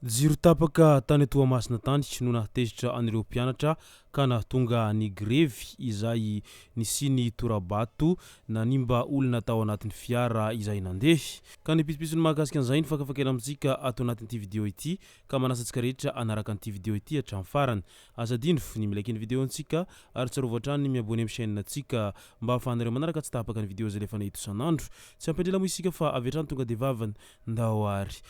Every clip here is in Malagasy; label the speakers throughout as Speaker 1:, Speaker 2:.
Speaker 1: Jiro tapaka tany Toamasina tany no nahatezitra an'ireo mpianatra ka nahatonga ny grevy izay nisian'ny tora-bato nanimba olona tao anatin'ny fiara izay nandeha. Ka ny pitsopitsony mahakasika an'izay no fakafakaina amintsika ato anatin'ity video ity ka manasa antsika rehetra hanaraka an'ity video ity hatramin'ny farany. Aza adino ny mi-like ny video antsika ary tsarovy hatrany ny mi-abonner amin'ny chaîne antsika mba ahafahanareo manaraka tsy tapaka ny video izay alefanay eto isan'andro. Tsy hampiandrela moa isika fa avy hatrany tonga dia vavany. Ndao ary.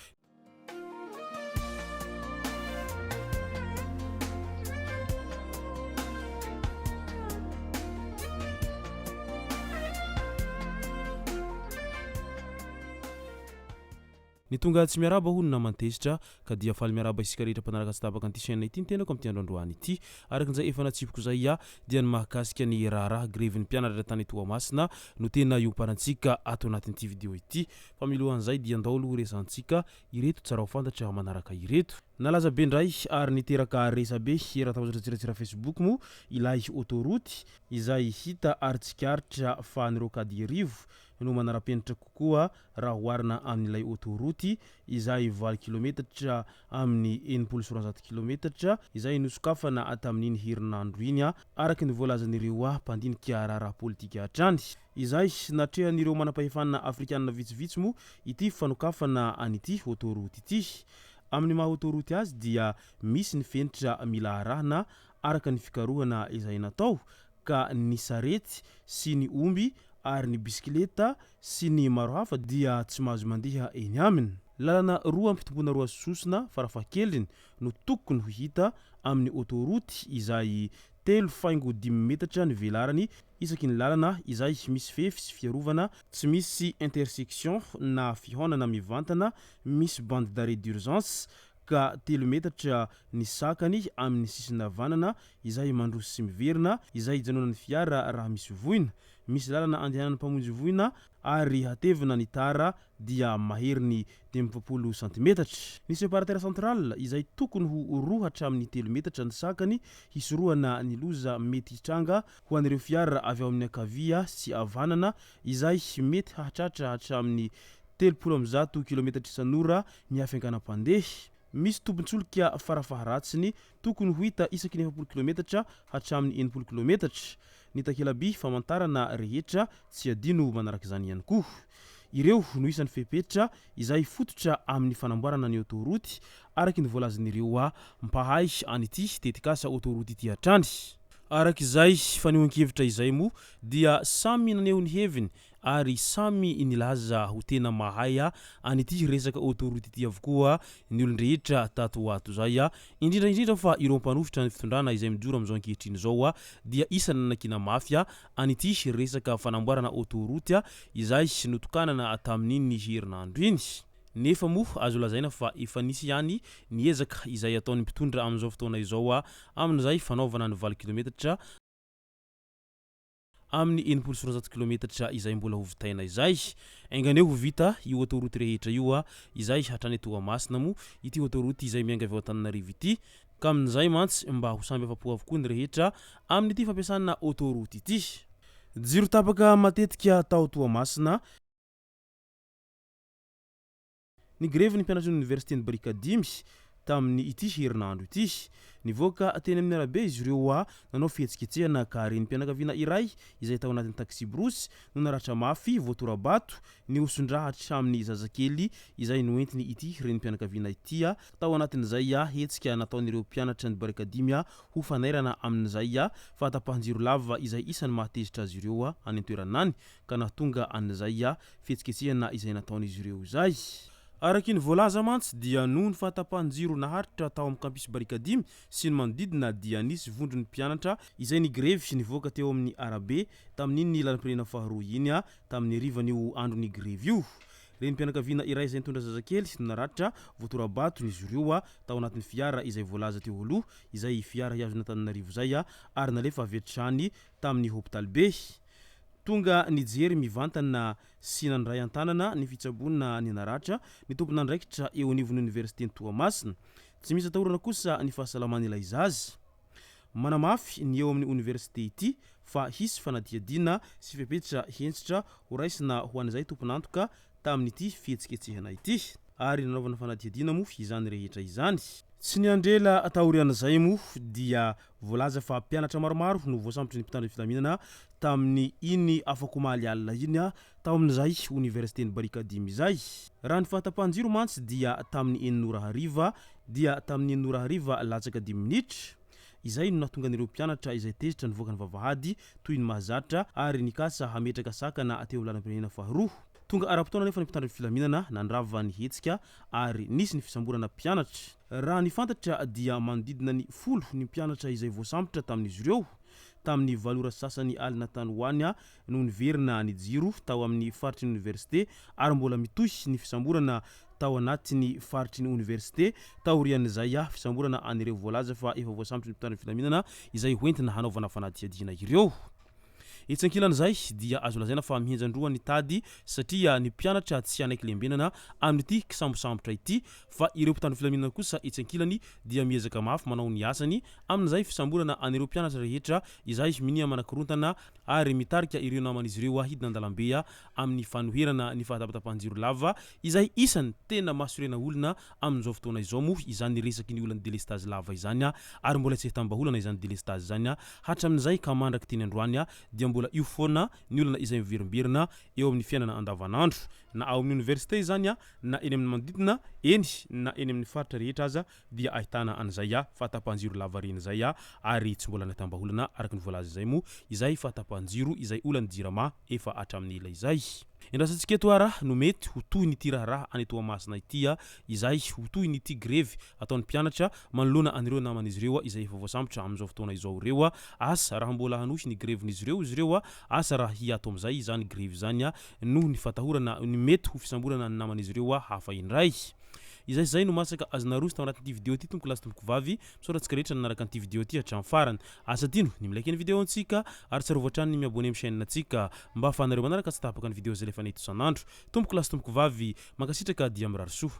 Speaker 1: Ny tonga tsy miarahaba hono naman-tezitra ka dia faly miarahaba isika rehetra mpanaraka tsy tapaka an'ity chaîne ity ny tenako amin'ity andro androany ity. Araka izay efa natsipiko izay aho dia ny mahakasika ny raharaha grevin'ny mpianatra tany Toamasina no tena iomparantsika ato anatin'ity vidéo ity. Fa milohan'izay dia ndao aloha resahantsika ireto tsara ho fantatra manaraka ireto. Nalaza be indray ary niteraka resabe eran-tambajotran-tserasera Facebook moa ilay autoroute izay hita ary tsikaritra fa ny rocade Iarivo no manara-penitra kokoa raha oharina amin'ilay autoroute izay 8 kilometatra amin'ny 260 kilometatra izay nosokafana tamin'iny herinandro iny, araka ny voalazan'ireo mpandinika raharaha politika hatrany. Izay natrehan'ireo manampahefana afrikanina vitsivitsy moa ity fanokafana an'ity autoroute ity. Amin'ny maha autoroute azy dia misy ny fenitra mila arahina araka ny fikarohana izay natao ka ny sarety sy ny omby ary ny bisikileta sy ny maro hafa dia tsy mahazo mandeha eny aminy. Lalana 2 ampitomboina roa sosona farafahakeliny no tokony ho hita amin'ny autoroute izay 3,5 metatra ny velarany isaky ny lalana izay misy fefy sy fiarovana, tsy misy intersection na fihaonana mivantana, misy bande d'arrêt d'urgence ka 3 metatra ny sakany amin'ny sisiny havanana izay mandroso sy miverina, izay hijanonan'ny fiara raha misy voina. Misy lalana andehanan'ny mpamonjy voina ary hatevina ny tara dia maherin'ny 45 santimetatra. Ny séparateur central izay tokony ho 2 hatramin'ny 3 metatra ny sakany hisorohana ny loza mety hitranga ho an'ireo fiara avy ao amin'ny ankavia sy havanana izay mety hahatratra hatramin'ny 130 kilometatra isan'ora ny hafainganam-pandeha. Misy tobin-tsolika farafaharatsiny tokony ho hita isaky ny 40 kilometatra hatramin'ny 60 kilometatra. Ny takela-by famantarana rehetra tsy adino manaraka izany ihany koa. Ireo no isan'ny fepetra izay fototra amin'ny fanamboarana ny autoroute araka ny voalazan'ireo mpahay an'ity tetikasa autoroute ity hatrany. Araka izay fanehoan-kevitra izay moa dia samy naneho ny heviny ary samy nilaza ho tena mahay an'ity resaka autoroute ity avokoa ny olon-drehetra tato ho ato izay, indrindra indrindra fa ireo mpanohitra ny fitondrana izay mijoro amin'izao ankehitriny izao dia isan'ny nanakiana mafy an'ity resaka fanamboarana autoroute izay notokanana tamin'iny herinandro iny. Nefa moa azo lazaina fa efa nisy ihany ny ezaka izay ataon'ny mpitondra amin'izao fotoana izao amin'izay fanaovana ny 8 kilometatra amin'ny 260 kilometatra izay mbola ho vitaina izay. Enga anie ho vita io autoroute rehetra io izay hatrany Toamasina moa ity autoroute izay miainga avy ao Antananarivo ity ka amin'izay mantsy mba ho samby afa-po avokoa ny rehetra amin'ity fampiasana autoroute ity. Jiro tapaka matetika tao Toamasina. Ny grevin'ny mpianatry ny oniversiten'i Barikadimy tamin'ny ity herinandro ity. Nivoaka teny amin'ny arabe izy ireo nanao fihetsiketsehana ka renim-pianakaviana iray izay tao anatin'ny taksiborosy no naratra mafy voatora-bato nihoson-drà hatramin'ny zazakely izay noentiny ity renim-pianakaviana ity tao anatin'izay hetsika nataon'ireo mpianatra ny Barikadimy ho fanairana amin'izay fahatapahan-jiro lava izay isan'ny mahatezitra azy ireo any an-toerana any ka nahatonga an'izay fihetsiketsehana izay nataon'izy ireo izay. Araka ny voalaza mantsy dia noho ny fahatapahan-jiro naharitra tao amin'ny Campus Barikadimy sy ny manodidina dia nisy vondron'ny mpianatra izay nigrevy nivoaka teo amin'ny arabe tamin'iny lalam-pirenena faharoa iny tamin'ny harivan'io andron'ny grevy io. Renim-pianakaviana iray izay nitondra zazakely no naratra voatora-bato n'izy ireo tao anatin'ny fiara izay voalaza teo aloha izay fiara hiazon'Antananarivo izay ary nalefa avy hatrany tamin'ny hopitaly be. Tonga nijery mivantana sy nandray an-tanana ny fitsaboana ny naratra ny tompon'andraikitra eo anivon'ny oniversiten'i Toamasina. Tsy misy atahorana kosa ny fahasalaman'ilay zaza. Manamafy ny eo amin'ny oniversite ity fa hisy fanadihadiana sy fepetra hentitra horaisina ho an'izay tompon'antoka tamin'ity fihetsiketsehana ity. ary nanaovana fanadihadiana moa izany rehetra izany. Tsy niandry ela taorian'izay moa dia voalaza fa mpianatra maromaro no voasambotry ny mpitandro ny filaminana tamin'ny iny afak'omaly alina iny tao amin'izay oniversiten'i Barikadimy izay. Raha ny fahatapahan-jiro mantsy dia tamin'ny enina ora hariva dia tamin'ny enina ora hariva latsaka dimy minitra izay no nahatonga an'ireo mpianatra izay tezitra nivoaka ny vavahady toy ny mahazatra ary nikasa hametraka sakana teo amin'ny lalam-pirenena faharoa. Tonga ara-potoana anefa ny mpitandro ny filaminana nandrava ny hetsika ary nisy ny fisamborana mpianatra. Raha ny fantatra dia manodidina ny folo ny mpianatra izay voasambotra tamin'izy ireo. Tamin'ny valo ora sasany alina tany ho any no niverina ny jiro tao amin'ny faritry ny oniversite ary mbola mitohy ny fisamborana tao anatin'ny faritry ny oniversite taorian'izay fisamborana an'ireo voalaza fa efa voasambotry ny mpitandro ny filaminana izay hoentina hanaovana fanadihadiana ireo. Etsy ankilan'izay dia azo lazaina fa mihenjan-droa ny tady satria ny mpianatra tsy hanaiky lembenana amin'ity kisambosambotra ity fa ireo mpitandro filaminana kosa etsy ankilany dia miezaka mafy manao ny asany amin'izay fisamborana an'ireo mpianatra rehetra izay minia manakorontana ary mitarika ireo naman'izy ireo hidina an-dalambe amin'ny fanoherana ny fahatapatapahan-jiro lava izay isany tena mahasorena olona amin'izao fotoana izao moa izany resaky ny olan'ny delestazy lava izany ary mbola tsy ahitam-bahaolana izany delestazy izany hatramin'izay ka mandraky teny androany dia mbola io foana ny olana izay miverimberina eo amin'ny fiainana andavanandro na ao amin'ny oniversite izany na eny amin'ny manodidina eny na eny amin'ny faritra rehetra aza dia ahitana an'izay fahatapahan-jiro lavareny izay ary tsy mbola nahitam-bahaolana araka ny voalaza izay moa izay fahatapahan-jiro izay olan'ny Jirama efa hatramin'ny ela izay. Endrasantsika eto ara no mety ho tohin'ity raharaha any Toamasina ity izay ho tohin'ity grevy ataon'ny mpianatra manoloana an'ireo naman'izy ireo izay efa voasambotra amin'izao fotoana izao ireo. Asa raha mbola hanohy ny grevin'izy ireo izy ireo, asa raha hiato amin'izay izany grevy izany noho ny fatahorana ny mety ho fisamborana ny naman'izy ireo hafa indray. Izay izay no masaka azo naroso tao anatin'ity video ity tompoko lahy sy tompoko vavy. Misaotra antsika rehetra nanaraka an'ity video ity hatramin'ny farany. Aza adino ny mi-like ny video antsika ary tsarovy hatrany ny mi-abonner amin'ny chaîne antsika mba ahafahanareo manaraka tsy tapaka ny video izay alefanay eto isan'andro. Tompoko lahy sy tompoko vavy, mankasitraka dia mirary soa.